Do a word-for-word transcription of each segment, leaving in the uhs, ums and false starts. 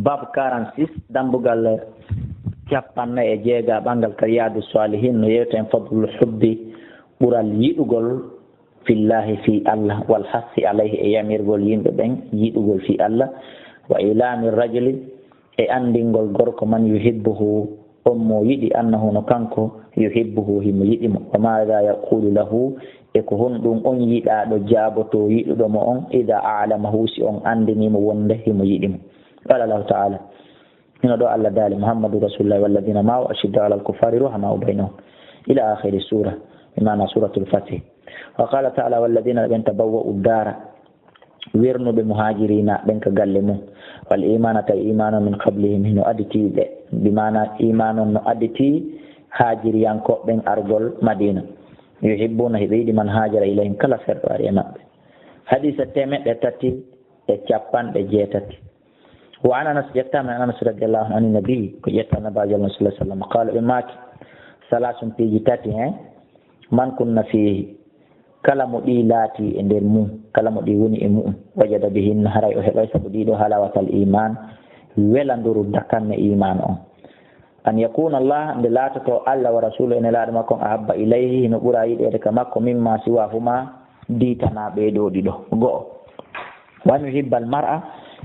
Baabu quarante-six, dambugal cappannayi e jeegaɓangal ka Riyaadu Saalihiin, no yewta en fadlul hubbi, ɓural yiɗugol, fillahi, fii Allah, wal hassi alayhi, e yamirgol yimɓe ɓen yiɗugol fii Allah, wa ilaami rajuli, e anndingol gorko man yuhibbuhu, on mo yiɗi, annahu, no kanko, yuhibbuhu, himo yiɗi mo. Wa maada yaqulu lahu, e ko honɗum on yiɗaaɗo jaabotoo yiɗuɗo mo on, ida a'lamahu, si on anndinii mo wonde himo yiɗi mo. Qala Allahu ta'ala, hino ɗo Allah daali, Muhammadu Rasulullah walladina ma'ahu ashiddaa'u alal kuffaari ruhamaa'u baynahum, ila akhiri sura, bi maana suratul Fathi. Wa qala ta'ala, walladina, ɓen, tabawwa'u dara, wernuɓe muhaajiriina ɓen ka galle mum, wal imaana, tawi imaanu min qablihim, hino additii ɓe, bi maana imaanu on no additii haajiriyankooɓe ɓen argol Madiina, yuhibbuuna, hiɓe yiɗi, man haajara ilayhim, kala ferɗo ari e maɓɓe. Hadiisa teemeɗɗe tati e cappanɗe jeetati. Wa an Anas, ƴettaama e Anas radiyallahu anhu, ani nabi, ko ƴetta Nabaajo Allah sallallahu alaihi wasallam, qala, ɓe maaki, salasun, piiji tati, hen, man kunna fihi, kala mo ɗi laati e nder mum, kala mo ɗi woni e mu'um, wajada bihinna, haray o heɓay sabu ɗiɗo halawatal iman, welanduru dakamme iman on. An yakuna Allah, nde laatoto Allah wa rasuluhu e nelaaɗo makko on, ahabba ilayhi, hino ɓura yiɗeede ka makko, mimma siwahuma, diitanaa ɓee ɗoo ɗiɗo. Go'o. Wa an yuhibbal mar'a,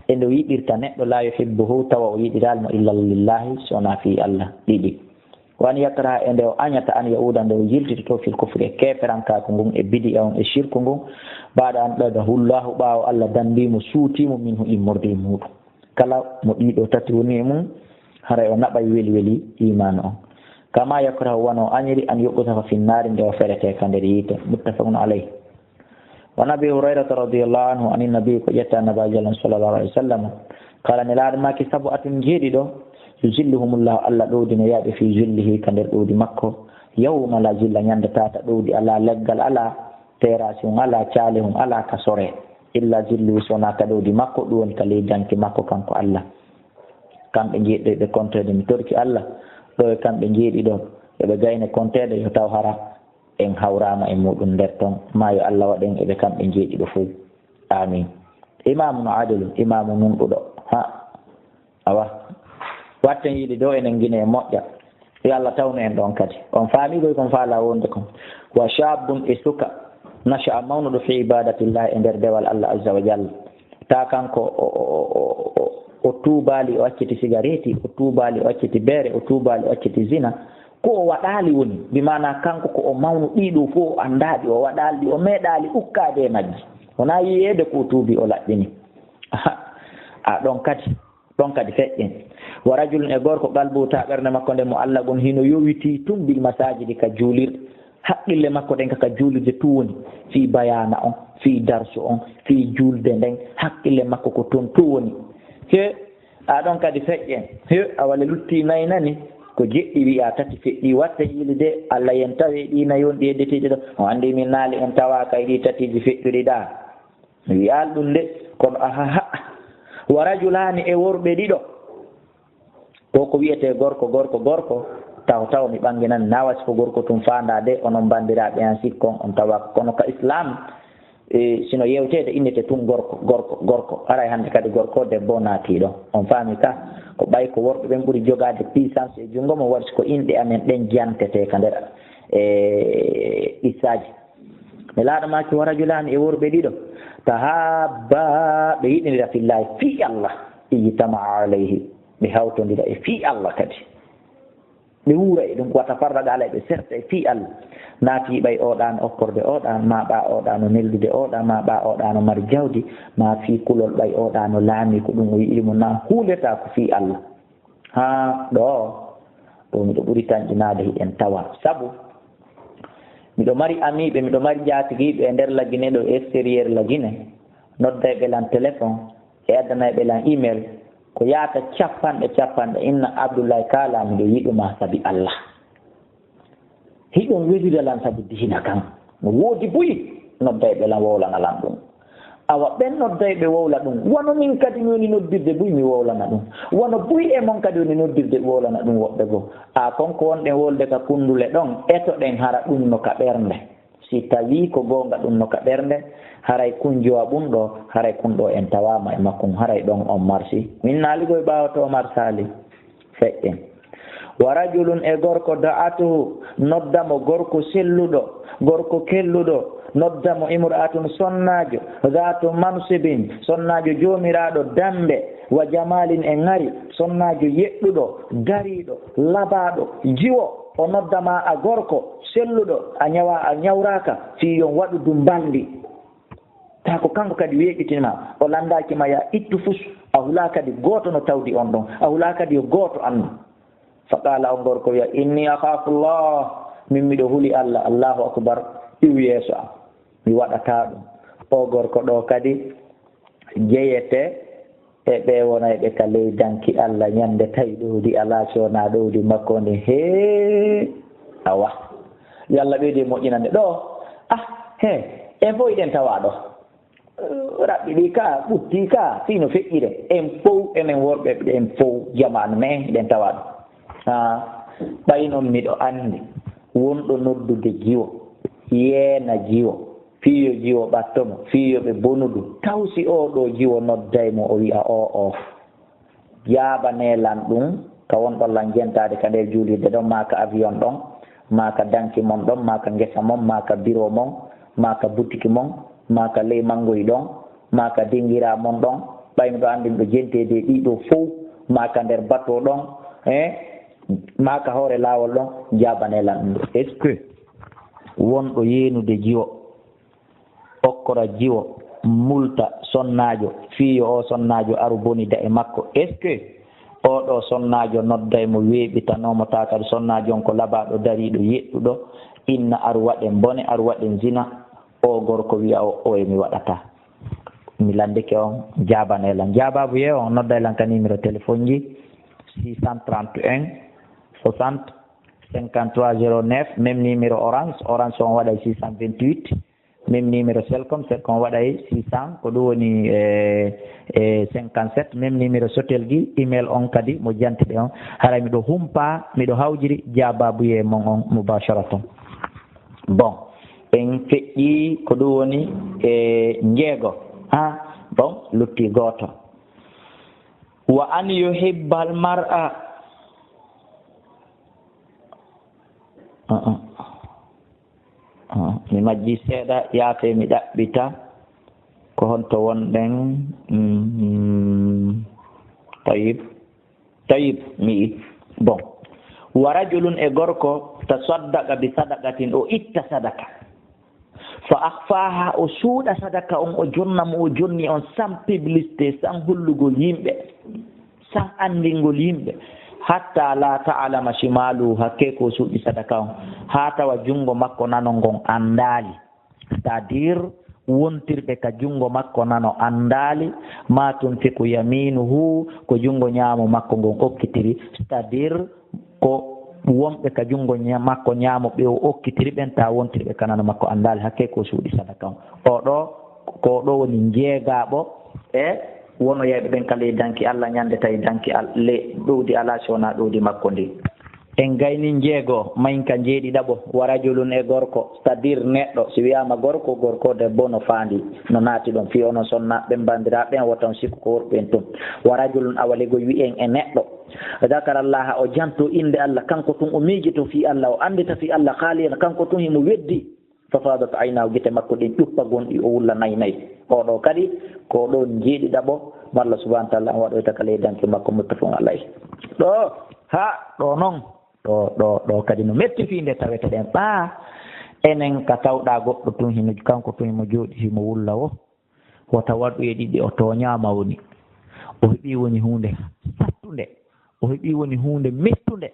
e nde o yiɗirta neɗɗo, la yuhibbuhu, tawa o yiɗiraali mo, illa lillahi, so wonaa fii Allah. Ɗiɗi. Wa an yakraha, e nde o añata, an ya'uda, nde o yiltitoto, fil kufri, e keeferankaaku ngun, e bidi'a on, e shirku ngun, ba'da an qadahu Allahu, ɓaawo Allah dandii mo, suutii mo, minhu, immorde e muuɗum. Kala mo ɗiɗo tati woni e mum, haray o naɓay weli weli imaanu on. Kama yakrahu, wano o añiri, an yuqzafa fin naari, nde o ferete ka nder yiite. Muttafaqun alayh. Wa an Abi Hurayrata radiyallahu anhu, ani nabi, ko ƴetta Nabaajo Allah sallallahu alaihi wasallam, qala, nelaaɗo maaki, sab'atun, jeeɗiɗo, yuzilluhumullahu, Allah ɗowdinoyaaɓe, fi zillihi, ka nder ɗowdi makko, yawma la zilla, ñande tata ɗowdi alaa, leggal alaa, terrasse on alaa, caale on alaa ka sore, illa zilluhu, so wonaa ka ɗowdi makko, ɗum woni ka ley danki makko kanko Allah. Kamɓe jeeɗiɗo ɓe kontoyde, mi torki Allah, ɗo e kamɓe jeeɗiɗo eɓe gayne konteede, yo taw hara en hawraama e muɗum nder ton, maa yo Allah waɗ en e ɓe kamɓe jeeɗiɗo fow. Amin. Imaamun adilun, imaamu nunɗuɗo. Ha. Awa. Watten yiɗi dow enen gine e moƴƴa. Yo Allah tawnu en ɗon kadi. On faami koy kon faalaa wonde kon. Wa shabbun, e suka. Nasha'a, mawnuɗo, fi ibadatillah, e nder dewal Allah azza wa jalla. Ta kanko o, o, o, o, o, o tuubaali, o acciti sigareeti, o tuubaali, o acciti beere, o tuubaali, o acciti zina. Ko o waɗaali woni, bi maana kanko ko o mawnu ɗii ɗoo fof, o anndaa ɗi, o waɗaali ɗi, o meeɗaali ukkaade e majji. Wonaa yiyeede ko o tuubi, o laɓɓini. Aha, a ɗon kadi, ɗon kadi feƴƴen. Wa rajulun, e gorko, qalbuhu, ta ɓernde makko nden mo Allah gon hino yowitii tun bil masajidi ka juulirɗe. Haqqille makko ɗen ka, ka juulirde tun woni, fii bayaana on, fii darsu on, fii juulde nden, haqqille makko ko ton tun woni. He, a ɗon kadi feƴƴen. He, a wale lutti nay nani, ko jeɗɗi wi'a tati feƴƴi, watte yiili de, Allah yen tawe ɗi nayi wonɗi heddeteeɗi ɗo. O anndi min naali en tawa kay ɗi tatiiji feƴƴuɗi ɗa. Mi wi'al ɗum de, kono aha, ha. Wa rajulaani, e worɓe ɗiɗo. Ko ko wi'etee gorko, gorko, gorko, taw, taw mi ɓannginan, na wasi ko gorko tun faandaa de, onon banndiraaɓe an sikkon, on tawa ko kono ka Islam, e, sino yewteede innete tun gorko, gorko, gorko. Haray hannde kadi gorko, debbo naati ɗo. On faami ka? Ko ɓay ko worɓe ɓen ɓuri jogaade puissance e junngo mo, warti ko inɗe amen ɗen jantetee ka nder, e, qissaaji. Nelaaɗo maaki, wa rajulaani, e worɓe ɗiɗo, tahaabba, ɓe yiɗindira fillaahi, fii Allah, ijtama'a alayhi, ɓe hawtondira e fii Allah kadi. Ɓe wuura e ɗum, wa tafarraqa alayhi, ɓe serta e fii Allah. Naa fii ɓay oɗa no opporde oɗa, maa ɓa oɗa no neldude oɗa, maa ɓa oɗa no mari jawdi, maa fii kulol ɓay oɗa no laami, ko ɗum o yiɗi mo, naa huunde ta ko fii Allah. Haa ɗo, ɗo miɗo ɓuri tanƴinaade hiɗen tawa. Sabu miɗo mari amiiɓe, miɗo mari njaatigiiɓe e nder Lagine ɗo, e extérieur Lagine, noddayɓe lan téléphone, e addanayɓe lan email, ko yaata capanɗe capanɗe, inna Abdullahi, kaala miɗo yiɗu ma sabi Allah. Hiɗon welira lan sabu diina kan. No woodi buy, noddayɓe lan wowlana lan ɗum. Awa ɓen noddayɓe wowla ɗum, wano min kadi mi woni noddirde buy mi wowlana ɗum. Wano buy e mon kadi woni noddirde wowlana ɗum woɓɓe goo. A kon ko wonɗen wolde ka kundule ɗon, etoɗen hara ɗum no ka ɓernde. Si tawii ko goonga ɗum no ka ɓernde, haray kun jowa ɓun ɗoo, haray kun ɗoo en tawaama e makkun, haray ɗon on marsi. Min naali goy ɓaawo to o marsaali. Feƴƴen. Wa rajulun, e gorko, da'atuhu, nodda mo gorko selluɗo, gorko kelluɗo, nodda mo imra'atun, sonnaajo, zaatu mansibin, sonnaajo joomiraaɗo dambe, wa jamalin, e ŋari, sonnaajo yeɗɗuɗo, dariiɗo, labaaɗo, jiwo, o nodda ma a gorko selluɗo, a ñawa, a ñawraaka, fii yo on waɗu dumbalndi. Taa ko kanko kadi weeɓitin ma, o lanndaaki ma, yaa ittu fus, a hulaa kadi gooto no tawdi on ɗon, a hulaa kadi yo gooto anndu. Fa qaala, on gorko wi'a, inni akhaafu Allah, min miɗo huli Allah, Allahu akbar, iwu yeeso am, mi waɗataa ɗum. O gorko ɗoo kadi jeyete e ɓe wonayɓe ka ley danki Allah ñande tawi ɗowdi alaa, si wonaa ɗowdi makko ndi. Hee, awa. Yo Allah ɓeydu e moƴƴinande ɗoo. Ah, hee, en fof iɗen tawa ɗoo. Raɓɓi ɗi ka, ɓutti ka, fii no feƴƴire. En fow, enen worɓe, en fow, jamaanu men, hiɗen tawa ɗo. Haa, ɓay non miɗo anndi wonɗo noddude jiwo, yeena jiwo, fii yo jiwo ɓatto mo, fii yo ɓe bonudu. Taw si oo ɗoo jiwo nodday mo, o wi'a, "Oo, oo." Jaabanee lan ɗum ka wonɗon lan jentaade ka nder juulirde ɗon, maa ka avion ɗon, maa ka danki mon ɗon, maa ka ngesa mon, maa ka biro mon, maa ka butiki mon, maa ka ley manngoy ɗon, maa ka dingiraa mon ɗon, ɓay miɗo anndi miɗo jenteede e ɗii ɗoo fow, maa ka nder bato ɗon, eh, maa ka hoore laawol ɗon, jaabanee lan ɗum ɗoo. Est-ce que wonɗo yeenude jiwo, okkora jiwo, multa sonnaajo, fii yo oo sonnaajo aru bonida e makko? Est-ce que oo ɗoo sonnaajo nodday mo, weeɓitanoo mo, taa kadi sonnaajo on ko labaaɗo, dariiɗo, yeɗɗuɗo, inna aru waɗen bone, aru waɗen zina? Oo gorko wi'a, "O, o e mi waɗataa." Mi lanndike on, jaabanee lan. Jaabaabu yee on, nodday lan ka numéro téléphone ji, six cent trente et un, soixante, cinquante-trois zéro neuf, même numéro Orange, Orange on waɗay six cent vingt-huit, même numéro Celcom, Celcom waɗay six cents, ko ɗum woni, eh, eh, cinquante-sept, même numéro Sotel gi, email on kadi mo jantide on. Haray miɗo humpa, miɗo hawjiri jaabaabu yee mon on mubasharatan. Bon, en feƴƴi ko ɗum woni, eh, njeego. Ha, bon, lutti gooto. Wa an yuhibbal mar'a. Ah, ah. Ah, mi majji seeɗa, yaafe mi ɗaɓɓita. Ko honto wonɗen? Mm, tayib. Tayib, mi yi. Bon. Wa rajulun, e gorko, tasaddaqa bi sadaqatin, o itta sadaka. Fa akhfaha, o suuɗa sadaka on, o jonna mo, o jonni on sans publicité, sans hollugol yimɓe, sans anndingol yimɓe. Hatta la ta'lama shimaluhu, hakke ko o suuɗi sadaka on, haa tawa junngo makko nano ngon anndaali. C'est-à-dire, wontirɓe ka junngo makko nano anndaali, ma tunfiqu yaminuhu, ko junngo ñaamo makko ngon okkitiri. C'est-à-dire, ko wonɓe ka junngo ña-, makko ñaamo ɓe o okkitiri ɓen, taa wontirɓe ka nano makko anndaali hakke ko suuɗi sadaka on. O ɗoo, ko ɗoo woni njeegaaɓo e wonoyayɓe ɓen ka ley danki Allah ñande tawi danki Al-, le-, ɗowdi alaa si wonaa ɗowdi makko ndi. En gayni njeego, mayin ka njeeɗiɗaɓo, wa rajulun, e gorko, c'est-à-dire neɗɗo, si wiyaama gorko, gorko, debbo no faandi, no naati ɗon, fii onon sonnaaɓe ɓen, banndiraaɓe ɓen, wota on sikku ko worɓe ɓen tun. Wa rajulun, awa legoy wi'en e neɗɗo, dakarallaha, o janto innde Allah, kanko tun o miijito fii Allah, o anndita fii Allah, khaaliyan, kanko tun himo weddi. Fa fadat aynahu, gite makko ɗen ƴuppa gonɗi, o wulla nay nay. Oo ɗoo kadi, ko ɗoo njeeɗiɗaɓo, mo Allah subhanahu wa ta'ala on waɗoyta ka ley danki makko, muttafaqun alayh. Ɗoo, ha, ɗoo non, ɗoo, ɗoo, ɗoo kadi no metti fii nde tawete ɗen ɓaa. Enen ka tawɗaa goɗɗo tun hino, kanko tun himo jooɗi, himo wulla wo. Wota waɗu e ɗiɗi, o tooñaama woni. O heɓii woni huunde sattunde. O heɓii woni huunde mettunde.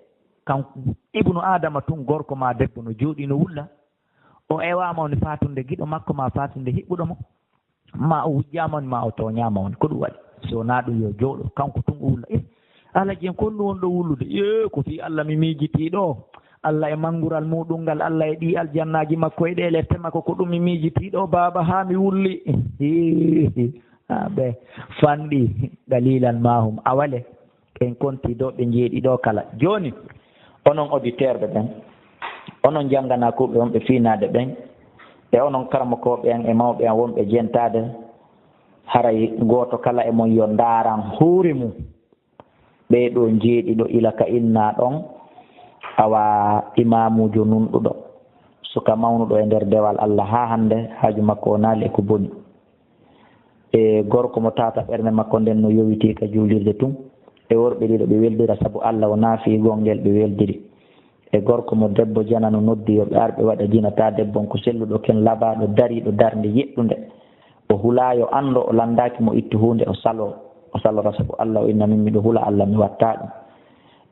Kanko ibnu Aadama tun, gorko maa debbo, no jooɗii no wulla. O ewaama woni faatunde giɗo makko, maa faatunde hiɓɓuɗo mo, maa o wujjaama woni, maa o tooñaama woni. Ko ɗum waɗi? Si wonaa ɗum, yo jooɗo, kanko tun o wulla. Eh, Alhaji en, kon ɗum wonɗo wullude? Yee, ko fii Allah mi miijitii ɗoo. Allah e manngural muuɗum ngal, Allah e ɗii aljannaaji makko e ɗee lette makko, ko ɗum mi miijitii ɗoo, baaba, haa mi wulli. Hiihi. Haa ɓe fanɗi, dalilan maahum. Awale. En kontii ɗoo ɓe njeeɗiɗo kala. Jooni, onon auditeur ɓe ɓen, onon jannganaakuuɓe wonɓe fiinaade ɓen, E onon karamokooɓe am e mawɓe am wonɓe jentaade, haray gooto kala e mon yo ndaaran hoore mum. Ɓee ɗoo njeeɗiɗo ila ka innaa ɗon, awa imaamuujo nunɗuɗo, suka mawnuɗo e nder dewal Allah haa hannde, haaju makko o naali e ko boni. E gorko mo tata ɓernde makko nden no yowitii ka juulirde tun, e worɓe ɗiɗo ɓe weldira sabu Allah o naafi gongel ɓe weldiri. E gorko mo debbo janano noddi yo ɓe ar ɓe waɗa jina, ta debbo on ko selluɗo ken labaaɗo dariiɗo darnde yeɗɗunde. O hulaa yo anndo, o lanndaaki mo ittu huunde, o saloo, o salora sabu Allah, o inna min miɗo hula Allah, mi wattaa ɗum.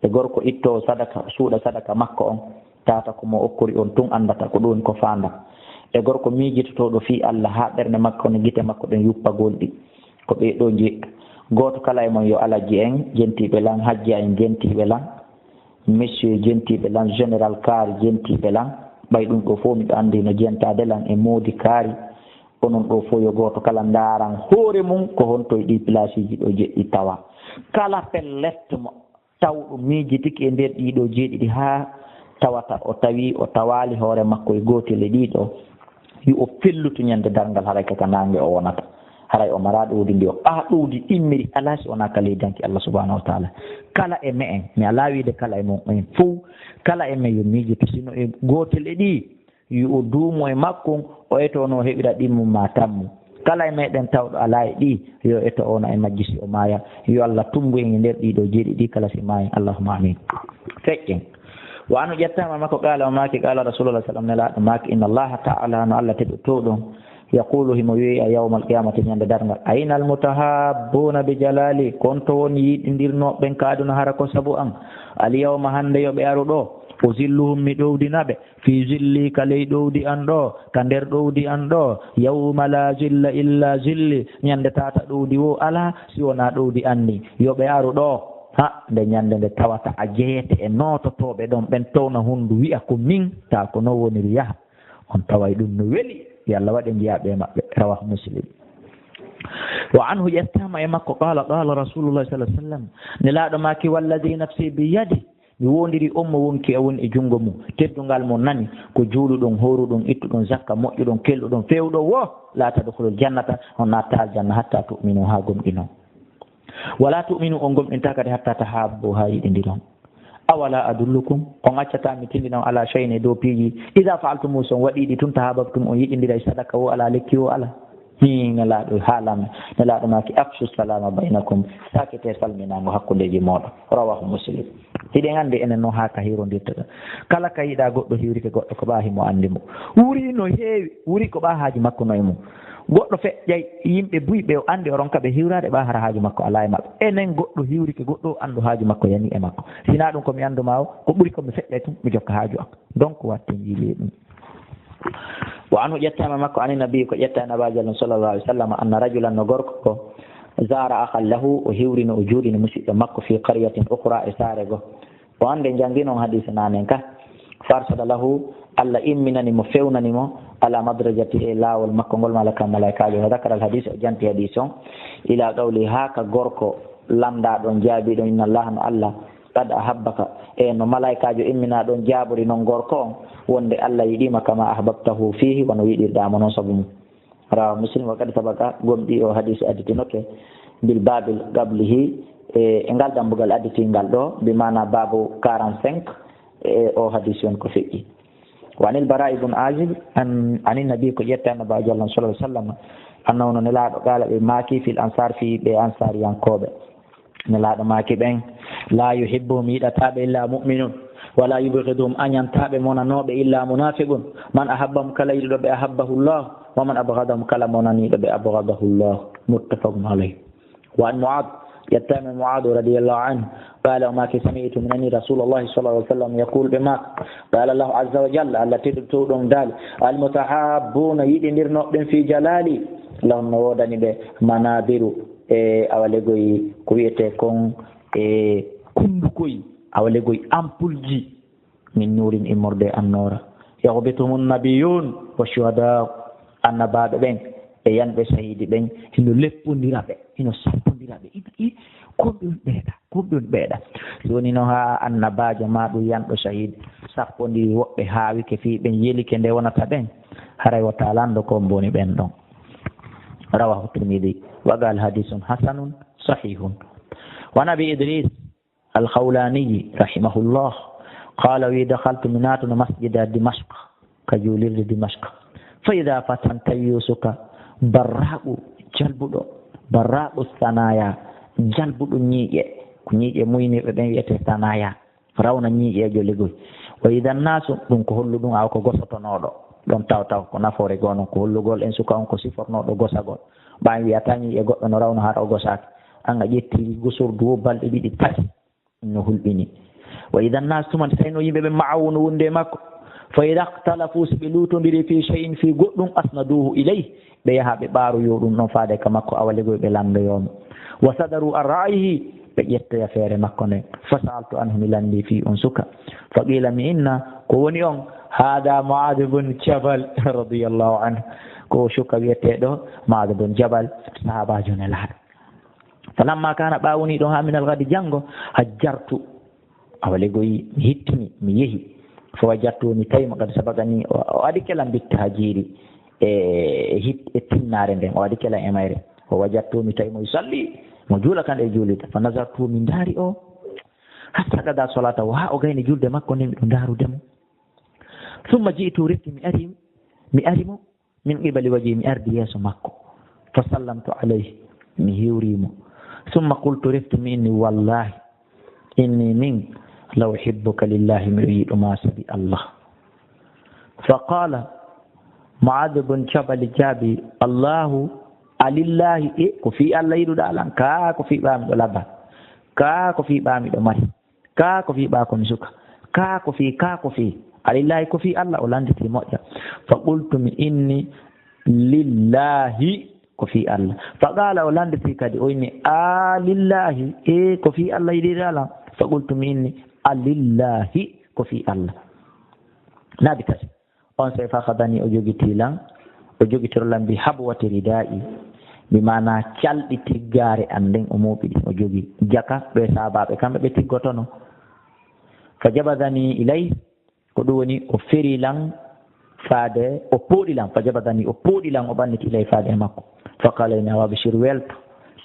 E gorko ittoowo sadaka, suuɗa sadaka makko on, tata ko mo okkori on tun anndata ko ɗum ko faanda. E gorko miijitotooɗo fii Allah haa ɓernde makko no gite makko ɗen yuppa gonɗi. Ko ɓee ɗoo njeeɗiɗo. Gooto kala e mon yo Alaji en jentiiɓe lan, Hajja en jentiiɓe lan, Monsieur jentiiɓe lan, Général Kaari jentiiɓe lan, ɓay ɗum ɗoo fof miɗo anndi no jentaade lan e Moodi Kaari. Onon ɗoo fof yo gooto kala ndaaran hoore mum ko honto e ɗii placeeji ɗoo jeɗɗi tawa. Kala pellet mo tawɗo miijitike e nder ɗii ɗoo jeeɗiɗi haa tawata o tawi o tawaali hoore makko e gootel e ɗii ɗoo, yo o fellutu ñande darngal, haray kaka naange o wonata. Haray o maraa ɗowdi ndi o, aa, ɗowdi immiri alaa si wonaa ka leydanki Allah subhanahu wa taala. Kala e me'en, mi alaa wiide kala e mon en fow, kala e men yo miijito, sino e gootel e ɗii, yo o duumo e makkun, o eto no heɓira ɗimmu ma tammu. Kala e meɗen tawɗo alaa e ɗii, yo eto ono e majji si o maaya. Yo Allah tummbu en e nder ɗii ɗoo jeeɗiɗi kala si maayen. Allahumma amin. Feƴƴen. Wa anu ƴettaama makko, qaala o maaki, qaala Rasulullah sallam, nelaaɗo maaki, inna Allaha taala, no Allah teɗo towɗon, yaqulu, himo wi'a yawmal qiyamati, ñande darngal, ayna almutahabbuuna bi jalali, kon to won yiɗindirnooɓe ɓen ka aduna hara ko sabu an? Al yawma, hannde yo ɓe aru ɗoo, uzilluhum, mi ɗowdina ɓe, fi zilli, ka ley ɗowdi an ɗoo, ka nder ɗowdi an ɗoo, yawma la zilla illa zilli, ñande tata ɗowdi wo alaa si wonaa ɗowdi an ni. Yo ɓe aru ɗoo, ha, nde ñande nde tawata a jeyete e noototooɓe ɗon ɓen, towna hunndu wi'a ko min, ta ko non woniri yaha. On taway ɗum no weli, yo Allah waɗ en jeyaaɓe e maɓɓe. Rawahu Muslim. Wa anhu, ƴettaama e makko, qaala, qaala Rasulullah sallallahu alaihi wasallam, nelaaɗo maaki, walladhi nafsi bi yadi, mi wondiri on mo wonki e woni e junngo mum, teddungal mo nani, ko juuluɗon, hooruɗon, ittuɗon zakka, moƴƴuɗon, kelɗuɗon, feewɗon wo, la tadkhulul jannata, on natta aljanna, hatta tu'minu, haa gomɗinon. Wala tu'minu, on gomɗinta kadi, hatta tahabbu, haa yiɗindiron. Awala adullukum, on accata mi tindina on ala shay'in, e dow piiji, idha fa'altumu, so on waɗi ɗi tun, tahabbtum, on yiɗindiray, sadaka wo ala, lekki wo ala. Hi, nelaaɗo haalama, nelaaɗo maaki, afshu salama baynakum, sakite salminaango hakkundeeji mooɗon. Rawahu Muslim. Hiɗen anndi enen non haa ka hirondirta ɗon. Kala ka yiɗa goɗɗo hiwrike goɗɗo, ko ɓaa himo anndi mo. Wuri no heewi, wuri ko ɓaa haaju makko no e mum. Goɗɗo feƴƴay yimɓe buy ɓe o anndi, o ronka ɓe hiwraade, ɓaa hara haaju makko alaa e maɓɓe. Enen goɗɗo hiwrike goɗɗo, o anndu haaju makko yani e makko. Sinaa ɗum ko mi anndu ma o, ko ɓuri ko mi feƴƴay tun, mi jokka haaju an. Donc, watten jiilee ɗum. Wa anhu, ƴettaama makko, ani nabi, ko ƴetta e nabaajo Allah sallallahu alaihi wasallam, anna rajulan, no gorko ko, zara akhan lahu, o hiwrino, o juulino musiɗɗo makko, fi qaryatin ukhra, e saare goo. O annde jannginon hadiisa naanen ka. Farsada lahu, Allah imminani mo, fewnani mo, ala madrajati, e laawol makko ngol, malaka, malaikaajo. Wa dhakara al hadis, o janti hadiis on, ila qawli, haa ka gorko lanndaaɗo on, jaabiiɗo, inna Allah, no Allah, qad ahabbaka, e no malaikaajo imminaaɗo on jaabori non gorko on, wonde Allah yiɗi ma, kama ahbabtahu fihi, wano yiɗirɗaa mo non sabu mum. Rawahu Muslim. Wa qad sabaqa, gomɗii o hadiis additinoke, bil babil qablihi, e, e ngal dambugal additingal ɗoo, bi maana babu quarante-cinq, e o hadiis on ko feƴƴi. Wa anil Bara ibn Azib, an, anin Nabi, ko ƴetta Nabaajo Allah sallallahu alaihi wasallam, annahu, no Nelaaɗo, qaala, ɓe maaki, fil ansar, fii ɓe Ansaariyankooɓe. Nelaaɗo maaki ɓen, laa yuhibbuhum, yiɗataa ɓe, illaa mu'minun, wala yubghiduhum, añantaa ɓe monanooɓe, illaa munaafiqun. Man ahabbahum, kala yiɗuɗo ɓe, ahabbahullah, wa man abghadahum, kala monaniiɗo ɓe, abghadahullah. Muttafaqun alayh. Wa an Mu'adh, ƴettaama e Mu'adh radiyallahu anhu, qaala, o maaki, sami'tu, mi nani Rasulullahi sallallahu alaihi wasallam yaqul, ɓe maaka, qaala Allahu azza wa jalla, Allah teddotooɗo on daali, al mutahabbuuna, yiɗindirnooɓe ɓen, fi jalali, lahum, no woodani ɓe, manabiru, e awa legoy ko wiyetee kon, e kunndukoy, awa legoy ampulji, min nuurin, immorde e annoora. Yaghbituhumun nabiyyun wa shuhada, annabaaɓe ɓen e yanɓe sahiidi ɓen hino leppondira ɓe, hino sappondira ɓe. Ina i, ko ɓe on ɓeeɗa, ko ɓe on ɓeeɗa. Jooni no haa annabaajo maa ɗum yanɗo sahiidi, sappondiri, woɓɓe haawike fii ɓen, yelike nde wonata ɓen, haray wota lanndo ko on boni ɓen ɗon. Rawahu Tirmidi, wa qala hadisun hasanun sahihun. Wa an Abi Idris Al-Khawlaniyi rahimahullah, qala, wi, dakhaltu, mi naatuno masjida Dimashq, ka juulirde Dimashq. Fa ida fatan, tawi yo suka, barraqu, jalbuɗo, barraqu sanaya, jalbuɗo ñiiƴe, ko ñiiƴe muynirɓe ɓen wiyete sanaya, rawna ñiiƴeejo ligoy. Wa ida nnasu, ɗum ko hollu ɗum awa ko gosotonooɗo, ɗon taw taw ko nafoore goo non, ko hollugol en suka on ko sifornooɗo gosagol. Ɓaawo en wiyata ñiiƴe goɗɗo no rawno hara o gosaaki, an a ƴetti gosordu o balɗe ɗiɗi tati, no hulɓini. Wa ida nnasu, tuma nde tawi no yimɓe ɓe, ma'ahu, no wondi e makko. Fa ida ikhtalafu, si ɓe luutondiri, fi shay'in, fii goɗɗum, asnaduhu ilayh, ɓe yaha ɓe ɓaaroyo ɗum ɗon faade ka makko, awa ligoy ɓe lanndoyo mo. Wa sadaru an ra'yihi, ɓe ƴettoya feere makko nden. Fa sa'altu anhu, mi lanndii fii on suka. Fa qila, mi inna, ko woni on? Hada Mu'adh bun Jabal radiyallahu anhu. Ko suka wiyeteeɗo Mu'adh bun Jabal, sahaabaajo Nelaaɗo. Falamma kana, ɓaawo nii ɗon, haa minal gadi, janngo, hajjartu. Awa ligoy mi hittini, mi yehi. Fa wajadtu, mi tawi mo, qad sabaqani, o, o adike lan bittahjiri, e, e hit-, e tinnaare nden, o adike lan e mayre. Fa wajadtu, mi tawi mo yusalli, mo juula kan e juulirde. Fa nazartu, mi ndaari o, hatta qada salatahu, haa o gayni julde makko nden, miɗo ndaarude mo. Summa ji'tu, refti mi ari, mi ari mo, min qibali wajhi, mi ardi yeeso makko. Fa sallamtu alayhi, mi hiwri mo. Summa qultu, refti mi inni, wallahi, inni min la uhibbuka lillahi, miɗo yiɗu ma sabi Allah. Fa qala, Mu'adh bun Jabal jaabi, Allahu, a lillahi, e ko fii Allah yiɗuɗaa lan? Kaa ko fii ɓaa miɗo laba? Kaa ko fii ɓaa miɗo mari? Kaa ko fii ɓaa ko mi suka? Kaa ko fii, kaa ko fii? A lillahi, ko fii Allah? O lannditi moƴƴa. Fa qultu, mi inni, lillahi, ko fii Allah. Fa qala, o lannditi kadi, o inni, a lillahi, e ko fii Allah yiɗuɗaa lan? Fa qultu, mi inni, a lillahi, ko fii Allah. Naabi tati. Onsay fa akhadhani, o jogitii lan, o jogitiro lan bi habwati ridaa'i, bi maana calɗi tiggaare an nden, o mooɓi ɗin, o jogi jaka, ɓe saabaaɓe kamɓe ɓe tiggotono. Fa jabadhani ilay, ko ɗum woni o feri lan faade, o pooɗi lan, fa jabadhani, o pooɗi lan, o ɓanniti ilay faade e makko. Fa qala, ina, wa abshir, welto,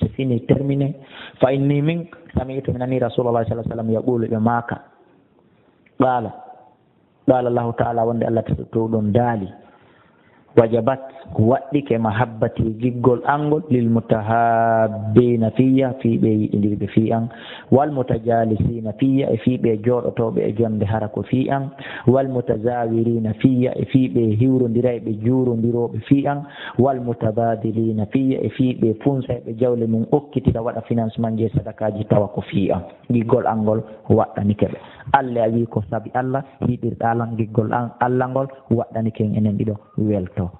c'est fini, terminé. Fa inni, min, sami'tu, mi nani Rasulullah sallallahu alaihi wasallam yaqulu, ɓe maaka, qala, Qala Allahu ta'ala, wonde Allah tawɗo ɗon daali, wajabat, waɗɗike mahabbati, giggol an ngol, lil mutahabbina fiyya, fii ɓe yiɗindirɓe fii an, wal mutajalisina fiyya, e fii ɓe jooɗotooɓe e jonde hara ko fii an, wal mutazawirina fiyya, e fii ɓe hiwrondirayɓe juurondirooɓe fii an, wal mutabadilina fiyya, e fii ɓe funsayɓe jawle mum okkitira waɗa financement je sadakaaji tawa ko fii an. Giggol an ngol waɗɗanike ɓe. Allah a wii ko sabi Allah yiɗirɗaa lan, giggol an Allah ngol waɗɗanike en enen ɗiɗo welto.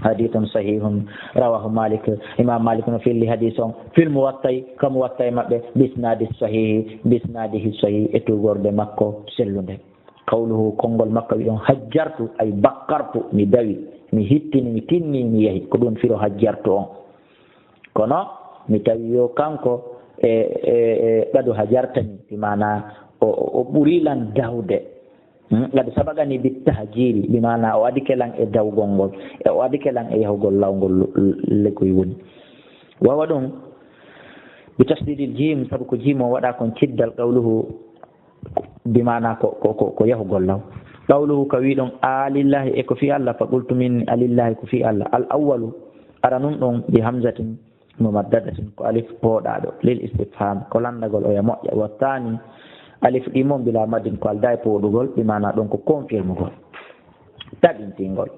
Hadithun sahihun rawahu Malik. Imam Malik no filli hadis on fil Muwatta'i, ka Muwatta'i maɓɓe, bisnadi sahihi, bisnadihi sahih, e tugorde makko sellunde. Qawluhu, konngol makko wi on, hajjartu, ay bakkartu, mi dawi, mi hittini, mi tinni, mi yahi. Ko ɗum firo hajjartu on. Kono mi tawi yo kanko e, e, e ɓadu hajartani, bi maana o, o, o ɓuri lan dawde. Hmm? Qad sabaqani bit tahjiri, bi maana o adike lan e dawgol ngol, e o adike lan e yahugol lawngol l-, l-, legoy woni. Wawa ɗum bi tasdidil jim, sabu ko jim o waɗa kon ciddal, qawluhu, bi maana ko, ko, ko, ko yahugol law. Qawluhu, ka wi ɗon, a lillahi, e ko fi Allah, fa qultu min, a lillahi, ko fi Allah. Al awwalu, aranun ɗon, bi hamzatin mumaddadatin, ko alif pooɗaaɗo, lil istifham, ko lanndagol oya moƴƴa. Wa thani, alif ɗi mon bila maddin, ko aldaa e pooɗugol, bi maana ɗon ko confirmugol, tabintingol.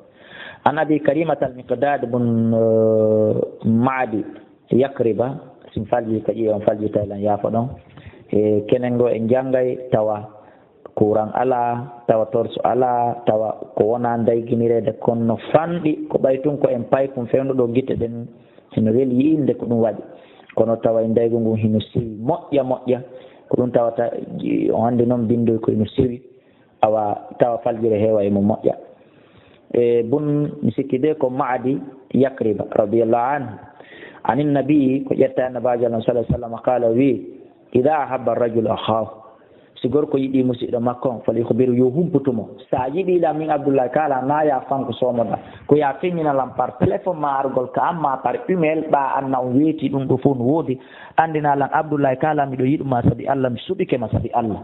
An Abi Karimata al Miqdad bun, eh, Ma'di Yakriba, sin falji ka ƴiye on falji Thailand, yaafo ɗon. E kenen go en janngay tawa courant alaa, tawa torche alaa, tawa ko wonaa ndayginireede, kono no fanɗi, ko ɓay tun ko en paykun fewndo ɗo gite ɗen hino weli yi'inde ko ɗum waɗi. Kono tawa e ndaygu ngun hino siwi moƴƴa moƴƴa, ko ɗum tawata, on anndi non binndoy ko hino siwi, awa tawa faljire heewa e mo moƴƴa. E bun, mi sikki de ko Ma'adi Yakriba, radiyallahu anhu. Anin nabi, ko ƴetta Annabaajo Allah sallallahu alaihi wasallam, qala, wi, "Idha ahabba ar-rajulu akhahu." Si gorko yiɗii musiɗɗo makko on, fal yukhbiru, yo humputu mo. Si a yiɗii lan min Abdullahi, kaala naa ya fanko soomoɗaa. Ko ya feññina lan par téléphone ma argol ka an ma par email, ɓaa an na on weetii ɗun ɗoo fow no woodi. Anndinaa lan Abdullahi, kaala miɗo yiɗu ma sabi Alla, mi suɓike ma sabi Alla.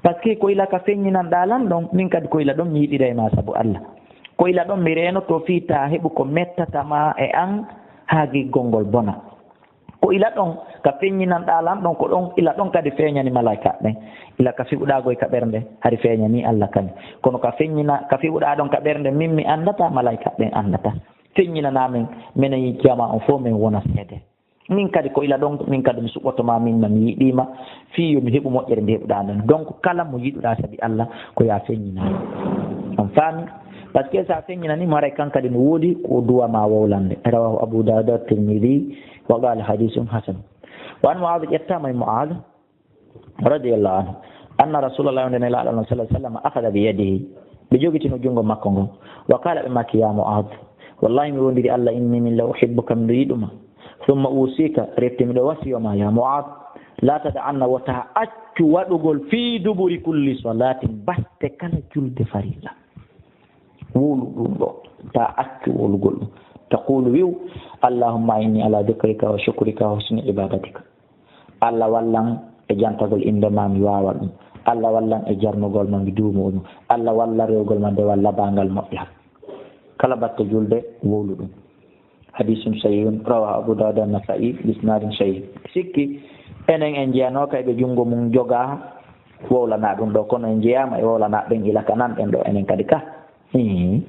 Parce que ko ila ka feññinanɗaa lan ɗon, min kadi ko ila ɗon mi yiɗiray ma sabu Alla. Ko ila ɗon mi reenoto fii taa heɓu ko mettata ma e an haa giggol ngol bona. Ko ila ɗon ka feññinanɗaa lan ɗon, ko ɗon ila ɗon kadi feeñani malaa'ika ɓen. Ila ka fiɓuɗaa goy ka ɓernde, hari feeñanii Alla kadi. Kono ka feññina, ka fiɓuɗaa ɗon ka ɓernde, min mi anndataa, malaa'ika ɓen anndataa. Feññinanaa men, menen jamaa on fow men wona seede. Min kadi ko ila ɗon, min kadi mi suɓoto ma, min ma mi yiɗii ma, fii yo mi heɓu moƴƴere nde heɓuɗaa nden. Donc, kala mo yiɗuɗaa sabi Alla, ko ya feññinaa. On faami? Parce que si a feññinanii mo, haray kan kadi no woodi ko duwa ma wowlande. Rawahu Abu Dawud wa Tirmidhi, wa qala hadithun hasan. Wa an Mu'adh, ƴettaama e Mu'adh, radiyallahu anhu, anna Rasulallah, wonde Nelaaɗo Allah, sallallahu alaihi wasallam, akhadha bi yadihi, ɓe jogitino junngo makko ngon, wa qala, ɓe maaki, ya Mu'adh, wallahi mi wondiri Allah, inni min la uhibbuka, miɗo yiɗuma, thumma usika, refti miɗo wasiyo ma, ya Mu'adh, la tada'anna, wota accu waɗugol, fi duburi kulli salatin, batte kala julde farilla. Wowlu ɗum ɗo, ta accu wowlugol ɗum. Taqulu, wi'u, Allahumma inni ala dhikrika wa shukrika wa husni ibadatika. Allah wallan e jantagol innde ma, mi waawa ɗum. Allah wallan e jarnugol ma, mi duumo ɗum. Allah wallan rewgol ma dewal labangal moƴƴa. Kala batte julde, wowlu ɗum. Hadisun sahihun, rawahu Abu Dawud wa Nasa'i bi isnadin sahih. Sikki, enen en jeyanooka e ɓe junngo mum jogaa wowlana ɗum ɗo, kono en jeyaama e wowlana ɓen ila ka nan ɗen ɗo, enen kadi ka. Hmm.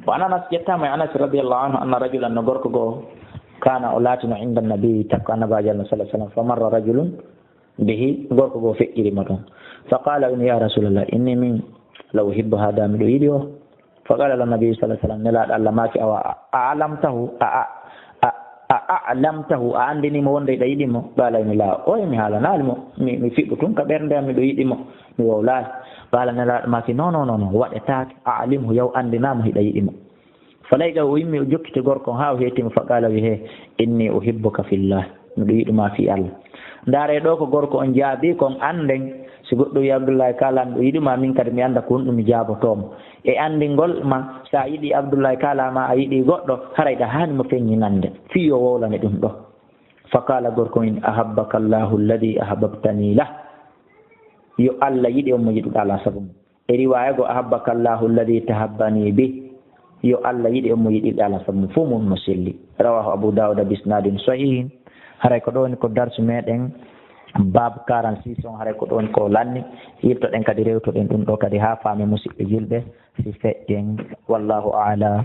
Wa an Anas, ƴettaama e Anas radiyallahu anhu, anna rajulan, no gorko goo, kana, o laatino, inda nabi, takko Annabaajo Allah sallallahu alaihi wasallam, fa marra rajulun bihi, gorko goo feƴƴiri mo ɗon. Fa qala, wini, ya Rasulallah, inni min la uhibbu hada, miɗo yiɗi o. Fa qala lahu nabi sallallahu alaihi wasallam, Nelaaɗo Allah maaki, awa a alamtahu, a, a, a, a, a alamtahu, a anndini mo wonde hiɗa yiɗi mo? Qala, wini, la, oye, mi haalanaali mo, mi, mi fiɓu tun ka ɓernde am, miɗo yiɗi mo, mi wowlaali. Qala, Nelaaɗo maaki, non, non, non, non, waɗetaake, a alimhu, yaw anndinaa mo hiɗa yiɗi mo. Falayka o yimmi, o jokkiti gorko on haa o heetii mo, fa qala, wi, he, inni uhibbuka fillah, miɗo yiɗu ma fii Allah. Ndaaree ɗoo ko gorko on jaabii kon, annden si goɗɗo wi Abdullahi kaala miɗo yiɗu ma, min kadi mi annda ko honɗum mi jaabotoo mo. E anndingol ma, si a yiɗii Abdullahi kaala ma a yiɗii goɗɗo, haray ɗa haani mo feññinande fii yo wowlane ɗum ɗoo. Fa qala gorko on, ahabbaka Allahu alladhi ahbabtani lah, yo Allah yiɗe on mo yiɗuɗaa lan sabu mum. E riwaaya goo, ahabbaka Allahu alladhi tahabbani bih. Yo Allah yiɗe on mo yiɗirɗaa lan sabu mum. Fow mum no selli. Rawahu Abu Dawud bi isnadin sahihin. Haray ko ɗoo woni ko darsu meɗen, bab quarante-six on, haray ko ɗoo woni ko lanni. Yiltoɗen kadi, rewtoɗen ɗum ɗoo kadi haa faamen, musiɓɓe julɓe, si feƴƴen. Wallahu a'lam.